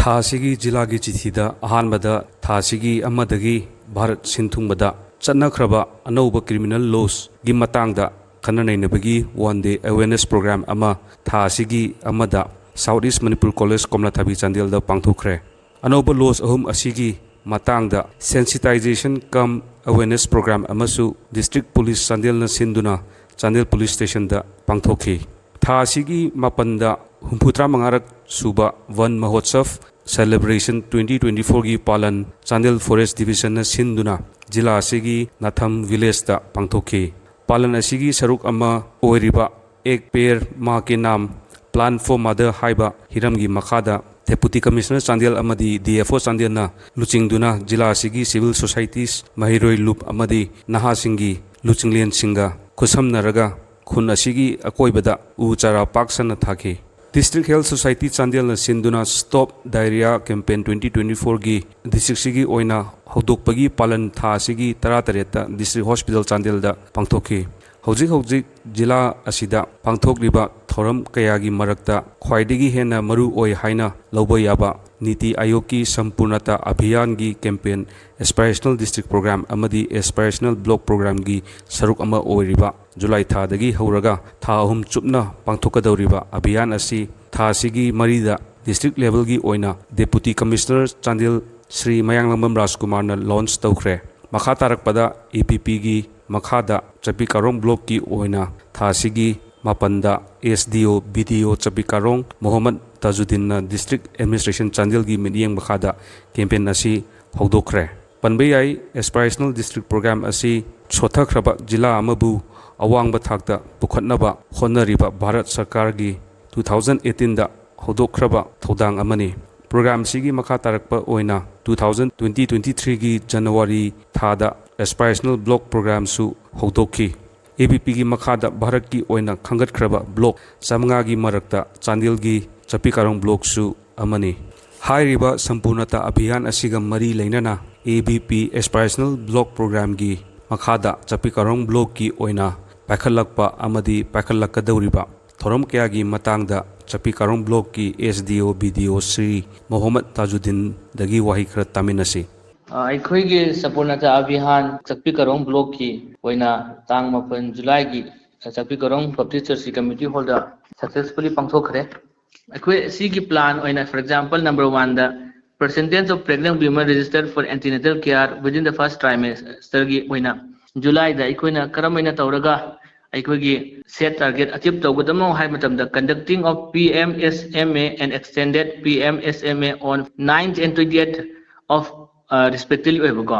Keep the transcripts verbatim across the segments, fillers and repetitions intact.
ꯊꯥ ꯑꯁꯤꯒꯤ ꯖꯤꯂꯥꯒꯤ ꯆꯤꯊꯤꯗ ꯑꯍꯥꯟꯕꯗ ꯊꯥ ꯑꯁꯤꯒꯤ ꯑꯃꯗꯒꯤ ꯚꯥꯔꯠ ꯁꯤꯟ ꯊꯨꯡꯕꯗ ꯆꯠꯅꯈ꯭ꯔꯕ ꯑꯅꯧꯕ criminal lawsꯒꯤ ꯃꯇꯥꯡꯗ ꯈꯟꯅ ꯅꯩꯅꯕꯒꯤ one day awareness program ꯑꯃ ꯊꯥ ꯑꯁꯤꯒꯤ ꯑꯃꯗ South East Manipur College, ꯀꯣꯝꯂꯥꯊꯥꯕꯤ, ꯆꯥꯟꯗꯦꯜꯗ ꯄꯥꯡꯊꯣꯛꯈ꯭ꯔꯦ꯫ ꯑꯅꯧꯕ laws ꯑꯍꯨꯝ ꯑꯁꯤꯒꯤ ꯃꯇꯥꯡꯗ sensitization cum awareness program ꯑꯃꯁꯨ District Police ꯆꯥꯟꯗꯦꯜꯅ ꯁꯤꯟꯗꯨꯅ ꯆꯥꯟꯗꯦꯜ Police Stationꯗ ꯄꯥꯡꯊꯣꯛꯈꯤ꯫ ꯊꯥ ꯑꯁꯤꯒꯤ ꯃꯥꯄꯟꯗ ꯍꯨꯝꯐꯨꯇꯔꯥ ꯃꯉꯥꯔꯛ ꯁꯨꯕ Van Mahotsav Celebration twenty twenty fourꯒꯤ ꯄꯥꯂꯟ ꯆꯥꯟꯗꯦꯜ Forest Divisionꯅ ꯁꯤꯟꯗꯨꯅ ꯖꯤꯂꯥ ꯑꯁꯤꯒꯤ ꯅꯥꯊꯝ villageꯇ ꯄꯥꯡꯊꯣꯛꯈꯤ꯫ ꯄꯥꯂꯟ ꯑꯁꯤꯒꯤ ꯁꯔꯨꯛ ꯑꯃ ꯑꯣꯏꯔꯤꯕ Ek Ped Maa Ke Naam, Plant for Mother ꯍꯥꯏꯕ ꯍꯤꯔꯝꯒꯤ ꯃꯈꯥꯗ Deputy Commissioner ꯆꯥꯟꯗꯦꯜ ꯑꯃꯗꯤ DFO ꯆꯥꯟꯗꯦꯜꯅ ꯂꯨꯆꯤꯡꯗꯨꯅ ꯖꯤꯂꯥ ꯑꯁꯤꯒꯤ civil societies, ꯃꯍꯩꯔꯣꯏ ꯂꯨꯞ ꯑꯃꯗꯤ ꯅꯍꯥꯁꯤꯡꯒꯤ ꯂꯨꯆꯤꯡꯂꯦꯟꯁꯤꯡꯒ ꯈꯨꯠꯁꯝꯅꯔꯒ ꯈꯨꯟ ꯑꯁꯤꯒꯤ ꯑꯀꯣꯏꯕꯗ ꯎ ꯆꯥꯔꯥ ꯄꯥꯛ ꯁꯟꯅ ꯊꯥꯈꯤ꯫ District Health Society ꯆꯥꯟꯗꯦꯜꯅ ꯁꯤꯟꯗꯨꯅ Stop Diarrhoea Campaign twenty twenty fourꯒꯤ districtꯁꯤꯒꯤ ꯑꯣꯏꯅ ꯍꯧꯗꯣꯛꯄꯒꯤ ꯄꯥꯂꯟ ꯊꯥ ꯑꯁꯤꯒꯤ ꯇꯔꯥꯇꯔꯦꯠꯇ District Hospital ꯆꯥꯟꯗꯦꯜꯗ ꯄꯥꯡꯊꯣꯛꯈꯤ꯫ ꯍꯧꯖꯤꯛ ꯍꯧꯖꯤꯛ ꯖꯤꯂꯥ ꯑꯁꯤꯗ ꯄꯥꯡꯊꯣꯛꯂꯤꯕ ꯊꯧꯔꯝ ꯀꯌꯥꯒꯤ ꯃꯔꯛꯇ ꯈ꯭ꯋꯥꯏꯗꯒꯤ ꯍꯦꯟꯅ ꯃꯔꯨ ꯑꯣꯏ ꯍꯥꯏꯅ ꯂꯧꯕ ꯌꯥꯕ ꯅꯤꯇꯤ ꯑꯥꯌꯣꯒꯀꯤ ꯁꯝꯄꯨꯔꯅꯇꯥ ꯑꯚꯤꯌꯥꯟꯒꯤ campaign Aspirational District Program ꯑꯃꯗꯤ Aspirational Block Programꯒꯤ ꯁꯔꯨꯛ ꯑꯃ ꯑꯣꯏꯔꯤꯕ ꯖꯨꯂꯥꯏ ꯊꯥꯗꯒꯤ ꯍꯧꯔꯒ ꯊꯥ ꯑꯍꯨꯝ ꯆꯨꯞꯅ ꯄꯥꯡꯊꯣꯛꯀꯗꯧꯔꯤꯕ ꯑꯚꯤꯌꯥꯟ ꯑꯁꯤ ꯊꯥ ꯑꯁꯤꯒꯤ ꯃꯔꯤꯗ district levelꯒꯤ ꯑꯣꯏꯅ Deputy Commissioner ꯆꯥꯟꯗꯦꯜ ꯁ꯭ꯔꯤ ꯃꯌꯥꯡꯂꯥꯡꯕꯝ ꯔꯥꯖꯀꯨꯃꯥꯔꯅ launch ꯇꯧꯈ꯭ꯔꯦ꯫ ꯃꯈꯥ ꯇꯥꯔꯛꯄꯗ ABPꯒꯤ ꯃꯈꯥꯗ ꯆꯄꯤ ꯀꯥꯔꯣꯡ blockꯀꯤ ꯑꯣꯏꯅ ꯊꯥ ꯑꯁꯤꯒꯤ ꯃꯥꯄꯟꯗ SDO, BDO ꯆꯄꯤ ꯀꯥꯔꯣꯡ ꯃꯣꯍꯝꯃꯗ ꯇꯥꯖꯨꯗꯤꯟꯅ District Administration ꯆꯥꯟꯗꯦꯜꯒꯤ ꯃꯤꯠꯌꯦꯡ ꯃꯈꯥꯗ campaign ꯑꯁꯤ ꯍꯧꯗꯣꯛꯈ꯭ꯔꯦ꯫ ꯄꯟꯕ ꯌꯥꯏ, Aspirational District Program ꯑꯁꯤ ꯁꯣꯠꯊꯈ꯭ꯔꯕ ꯖꯤꯂꯥ ꯑꯃꯕꯨ ꯑꯋꯥꯡꯕ ꯊꯥꯛꯇ ꯄꯨꯈꯠꯅꯕ ꯍꯣꯠꯅꯔꯤꯕ ꯚꯥꯔꯠ ꯁꯔꯀꯥꯔꯒꯤ two thousand eighteenꯗ ꯍꯧꯗꯣꯛꯈ꯭ꯔꯕ ꯊꯧꯗꯥꯡ ꯑꯃꯅꯤ꯫ Program ꯑꯁꯤꯒꯤ ꯃꯈꯥ ꯇꯥꯔꯛꯄ ꯑꯣꯏꯅ two thousand twenty twenty threeꯒꯤ January ꯊꯥꯗ Aspirational Block Programꯁꯨ ꯍꯧꯗꯣꯛꯈꯤ꯫ ABPꯒꯤ ꯃꯈꯥꯗ ꯚꯥꯔꯠꯀꯤ ꯑꯣꯏꯅ ꯈꯟꯒꯠꯈ꯭ꯔꯕ block ꯆꯥꯃꯉꯥꯒꯤ ꯃꯔꯛꯇ ꯆꯥꯟꯗꯦꯜꯒꯤ ꯆꯄꯤ ꯀꯥꯔꯣꯡ blockꯁꯨ ꯑꯃꯅꯤ꯫ ꯍꯥꯏꯔꯤꯕ ꯁꯝꯄꯨꯔꯅꯇꯥ ꯑꯚꯤꯌꯥꯟ ꯑꯁꯤꯒ ꯃꯔꯤ ꯂꯩꯅꯅ ABP Aspirational Block Programꯒꯤ ꯃꯈꯥꯗ ꯆꯄꯤ ꯀꯥꯔꯣꯡ blockꯀꯤ ꯑꯣꯏꯅ ꯄꯥꯏꯈꯠꯂꯛꯄ ꯑꯃꯗꯤ ꯄꯥꯏꯈꯠꯂꯛꯀꯗꯧꯔꯤꯕ ꯊꯧꯔꯝ ꯀꯌꯥꯒꯤ ꯃꯇꯥꯡꯗ ꯆꯛꯄꯤ ꯀꯥꯔꯣꯡ ꯕ꯭ꯂꯣꯛꯀꯤ ꯑꯦꯁ ꯗꯤ ꯑꯣ, ꯕꯤ ꯗꯤ ꯑꯣ ꯁ꯭ꯔꯤ ꯃꯣꯍꯝꯃꯗ ꯇꯥꯖꯨꯗꯤꯟꯗꯒꯤ ꯋꯥꯍꯩ ꯈꯔ ꯇꯥꯃꯤꯟꯅꯁꯤ꯫ ꯑ, ꯑꯩꯈꯣꯏꯒꯤ ꯁꯄꯨꯔꯅꯇ ꯑꯚꯤꯌꯥꯟ ꯆꯛꯄꯤ ꯀꯥꯔꯣꯡ ꯕ꯭ꯂꯣꯛꯀꯤ ꯑꯣꯏꯅ ꯇꯥꯡ ꯃꯥꯄꯟ ꯖꯨꯂꯥꯏꯒꯤ ꯆꯛꯄꯤ ꯀꯥꯔꯣꯡ ꯕꯞꯇꯤꯁ ꯆꯔꯆꯀꯤ ꯀꯝꯃ꯭ꯌꯨꯅꯤꯇꯤ ꯍꯣꯜꯗ ꯁꯛꯁꯦꯁꯐꯨꯜꯂꯤ ꯄꯥꯡꯊꯣꯛꯈ꯭ꯔꯦ꯫ ꯑꯩꯈꯣꯏ ꯁꯤꯒꯤ ꯄ꯭ꯂꯥꯟ ꯑꯣꯏꯅ, ꯐꯣꯔ ꯑꯦꯛꯖꯥꯝꯄꯜ, ꯅꯝꯕꯔ ꯋꯥꯟꯗ percentage of pregnant women registered for antenatal care within the first trimesterꯒꯤ ꯑꯣꯏꯅ ꯖꯨꯂꯥꯏꯗ ꯑꯩꯈꯣꯏꯅ ꯀꯔꯝ ꯍꯥꯏꯅ ꯇꯧꯔꯒ ꯑꯩꯈꯣꯏꯒꯤ ꯁꯦꯠ ꯇꯥꯔꯒꯦꯠ ꯑꯆꯤꯞ ꯇꯧꯒꯗꯕꯅꯣ ꯍꯥꯏꯕ ꯃꯇꯝꯗ, conducting of P M S M A and extended P M S M A on ninth and twentieth of, uh, respectively ꯑꯣꯏꯕꯀꯣ,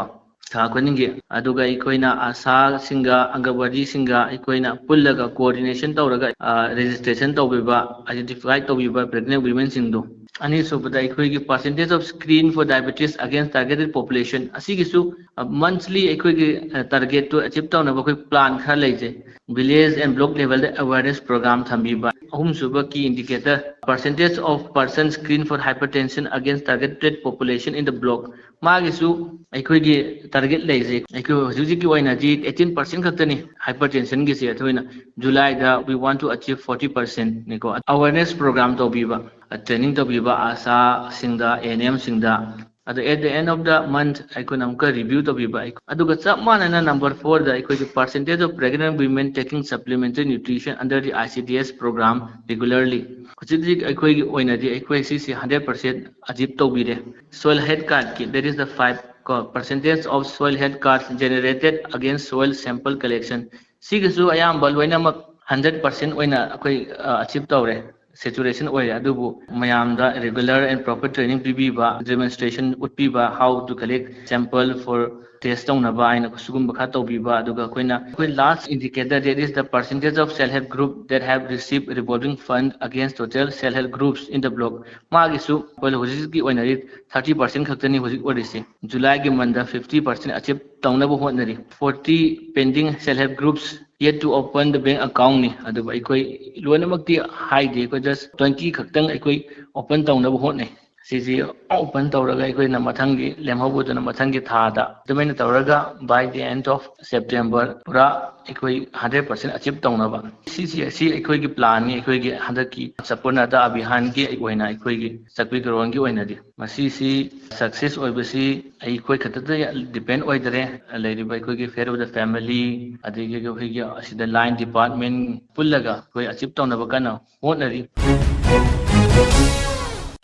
ꯊꯥ ꯈꯨꯗꯤꯡꯒꯤ꯫ ꯑꯗꯨꯒ ꯑꯩꯈꯣꯏꯅ ꯑꯁꯥꯁꯤꯡꯒ ꯑꯪꯒꯟꯋꯥꯗꯤꯁꯤꯡꯒ ꯑꯩꯈꯣꯏꯅ ꯄꯨꯜꯂꯒ coordination ꯇꯧꯔꯒ, ꯑ, registration ꯇꯧꯕꯤꯕ, identify ꯇꯧꯕꯤꯕ pregnant womenꯁꯤꯡꯗꯨ꯫ ꯑꯅꯤꯁꯨꯕꯗ, ꯑꯩꯈꯣꯏꯒꯤ percentage of screen for diabetes against targeted population, ꯑꯁꯤꯒꯤꯁꯨ, ꯑ, monthly ꯑꯩꯈꯣꯏꯒꯤ, ꯑ, targetꯇꯨ achieve ꯇꯧꯅꯕ ꯑꯩꯈꯣꯏ plan ꯈꯔ ꯂꯩꯖꯩ꯫ Village and block levelꯗ awareness program ꯊꯝꯕꯤꯕ꯫ ꯑꯍꯨꯝꯁꯨꯕ key indicator, percentage of persons screened for hypertension against targeted population in the block꯫ ꯃꯥꯒꯤꯁꯨ ꯑꯩꯈꯣꯏꯒꯤ target ꯂꯩꯖꯩ꯫ ꯑꯩꯈꯣꯏ ꯍꯧꯖꯤꯛ ꯍꯧꯖꯤꯛꯀꯤ ꯑꯣꯏꯅꯗꯤ eighteen percent ꯈꯛꯇꯅꯤ hypertensionꯒꯤꯁꯦ꯫ ꯑꯩꯈꯣꯏꯅ ꯖꯨꯂꯥꯏꯗ we want to achieve forty percentꯅꯤꯀꯣ꯫ Awareness program ꯇꯧꯕꯤꯕ, training ꯇꯧꯕꯤꯕ ꯑꯁꯥꯁꯤꯡꯗ, A N Mꯁꯤꯡꯗ꯫ ꯑꯗꯣ at the end of the month ꯑꯩꯈꯣꯏꯅ ꯑꯃꯨꯛꯀ review ꯇꯧꯕꯤꯕ꯫ ꯑꯗꯨꯒ ꯆꯞ ꯃꯥꯟꯅꯅ number fourꯗ ꯑꯩꯈꯣꯏꯒꯤ percentage of pregnant women taking supplementary nutrition under the I C D S program regularly꯫ ꯍꯧꯖꯤꯛ ꯍꯧꯖꯤꯛ ꯑꯩꯈꯣꯏꯒꯤ ꯑꯣꯏꯅꯗꯤ ꯑꯩꯈꯣꯏ ꯁꯤꯁꯤ hundred percent achieve ꯇꯧꯕꯤꯔꯦ꯫ Soil health cardꯀꯤ, that is the five ꯀꯣ, percentage of soil health cards generated against soil sample collection꯫ ꯁꯤꯒꯤꯁꯨ ꯑꯌꯥꯝꯕ ꯂꯣꯏꯅꯃꯛ hundred percent ꯑꯣꯏꯅ ꯑꯩꯈꯣꯏ, ꯑ, achieve ꯇꯧꯔꯦ, saturation ꯑꯣꯏꯔꯦ꯫ ꯑꯗꯨꯕꯨ ꯃꯌꯥꯝꯗ regular and proper training ꯄꯤꯕꯤꯕ, demonstration ꯎꯠꯄꯤꯕ, how to collect sample for test ꯇꯧꯅꯕ ꯍꯥꯏꯅ ꯁꯤꯒꯨꯝꯕ ꯈꯔ ꯇꯧꯕꯤꯕ꯫ ꯑꯗꯨꯒ ꯑꯩꯈꯣꯏꯅ, ꯑꯩꯈꯣꯏ last indicator, that is the percentage of self help group that have received revolving fund against total self help groups in the block꯫ ꯃꯥꯒꯤꯁꯨ ꯑꯩꯈꯣꯏ ꯍꯧꯖꯤꯛꯀꯤ ꯑꯣꯏꯅꯗꯤ thirty percent ꯈꯛꯇꯅꯤ ꯍꯧꯖꯤꯛ ꯑꯣꯏꯔꯤꯁꯦ꯫ ꯖꯨꯂꯥꯏꯒꯤ monthꯗ fifty percent achieve ꯇꯧꯅꯕ ꯍꯣꯠꯅꯔꯤ꯫ Forty pending self help groups yet to open the bank accountꯅꯤ꯫ ꯑꯗꯨꯕꯨ ꯑꯩꯈꯣꯏ ꯂꯣꯏꯅꯃꯛꯇꯤ ꯍꯥꯏꯗꯦ, ꯑꯩꯈꯣꯏ just twenty ꯈꯛꯇꯪ ꯑꯩꯈꯣꯏ open ꯇꯧꯅꯕ ꯍꯣꯠꯅꯩ꯫ ꯁꯤꯁꯤ ꯑꯣꯄꯟ ꯇꯧꯔꯒ ꯑꯩꯈꯣꯏꯅ ꯃꯊꯪꯒꯤ ꯂꯦꯝꯍꯧꯕꯗꯨꯅ ꯃꯊꯪꯒꯤ ꯊꯥꯗ ꯑꯗꯨꯃꯥꯏꯅ ꯇꯧꯔꯒ by the end of September ꯄꯨꯔꯥ ꯑꯩꯈꯣꯏ hundred percent achieve ꯇꯧꯅꯕ, ꯁꯤꯁꯤ ꯑꯁꯤ ꯑꯩꯈꯣꯏꯒꯤ plan ꯅꯤ꯫ ꯑꯩꯈꯣꯏꯒꯤ ꯍꯟꯗꯛꯀꯤ ꯁꯝꯄꯨꯔꯅꯇ ꯑꯚꯤꯌꯥꯟꯒꯤ ꯑꯣꯏꯅ ꯑꯩꯈꯣꯏꯒꯤ ꯆꯥꯛꯄꯤ ꯀꯣꯔꯣꯟꯒꯤ ꯑꯣꯏꯅꯗꯤ ꯃꯁꯤꯁꯤ success ꯑꯣꯏꯕꯁꯤ ꯑꯩꯈꯣꯏ ꯈꯛꯇꯗ depend ꯑꯣꯏꯗꯔꯦ꯫ ꯂꯩꯔꯤꯕ ꯑꯩꯈꯣꯏꯒꯤ Faith of the Family, ꯑꯗꯒꯤ ꯑꯩꯈꯣꯏꯒꯤ ꯑꯁꯤꯗ line department ꯄꯨꯜꯂꯒ ꯑꯩꯈꯣꯏ achieve ꯇꯧꯅꯕ ꯀꯟꯅ ꯍꯣꯠꯅꯔꯤ꯫